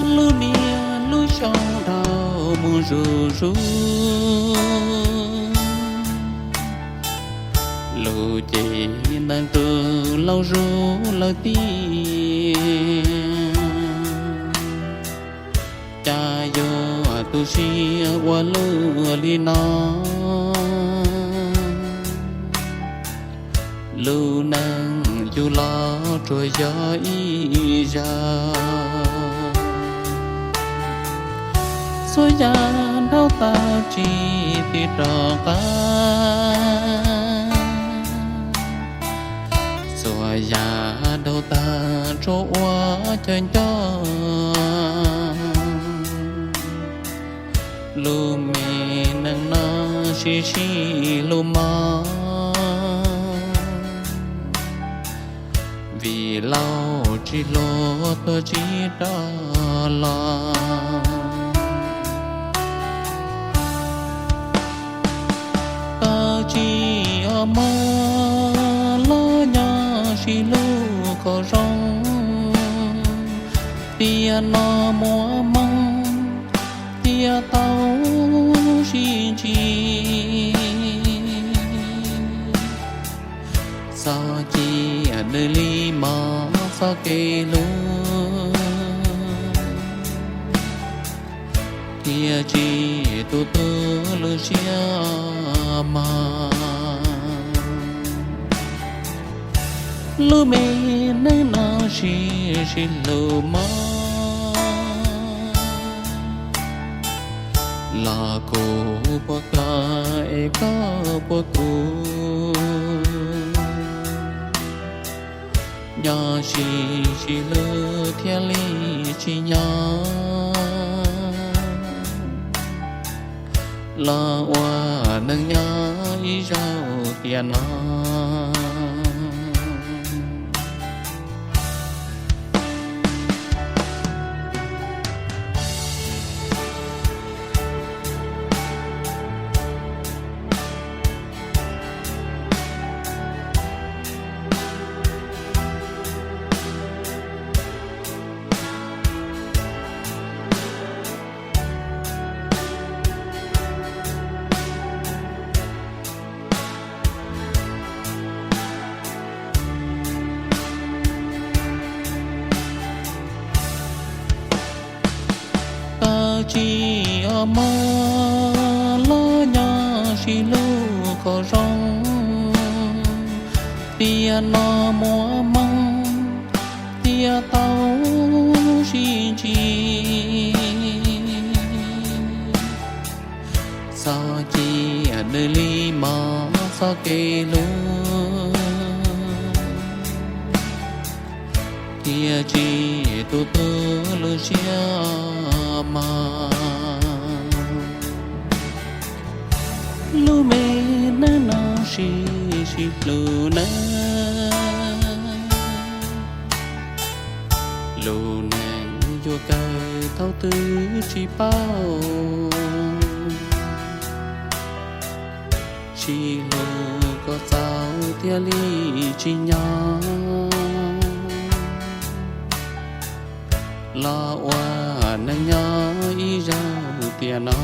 Lub niaj lub xyoo dhau mus zuj zus, lub cev neeg rus laus zus lawm tiag. Cas yuav tu siab ua luaj li no, lub neej yug los tsuas yog ib zaug. Txhua yam dhau tag tsis tig rov qab, txhua yam dhau tag tsuas ua cov ncauj. Lub me neej no sib sib hlub mog, vim laus tsis hlub tuag tsis rov los. Koj tsis yog mog, los nyob sib hlub kom zoo, tiam no muaj hmoo thiaj tau sib ntsib. Txhob cia nws li mog txoj kev hlub, thiaj tsis tu tu lub siab mog. Lub me neej no sib sib hlub mog, los kuv puas koj es koj puas kuv. Nyob sib sib hlub thiaj li tsim nyog, los ua neej nyob ib zaug tiam no. Koj tsis yog mog, los nyob sib hlub kom zoo, tiam no muaj hmoo thiaj tau sib ntsib. Txhob cia nws li mog txoj kev hlub, thiaj tsis tu tu lub siab mog. Lub me neej no sib sib hlub nawb, lub neej yuav kawg thaum twg tsis paub. Sib hlub kom txaus thiaj li tsim nyog, los ua neej nyob ib zaug tiam no.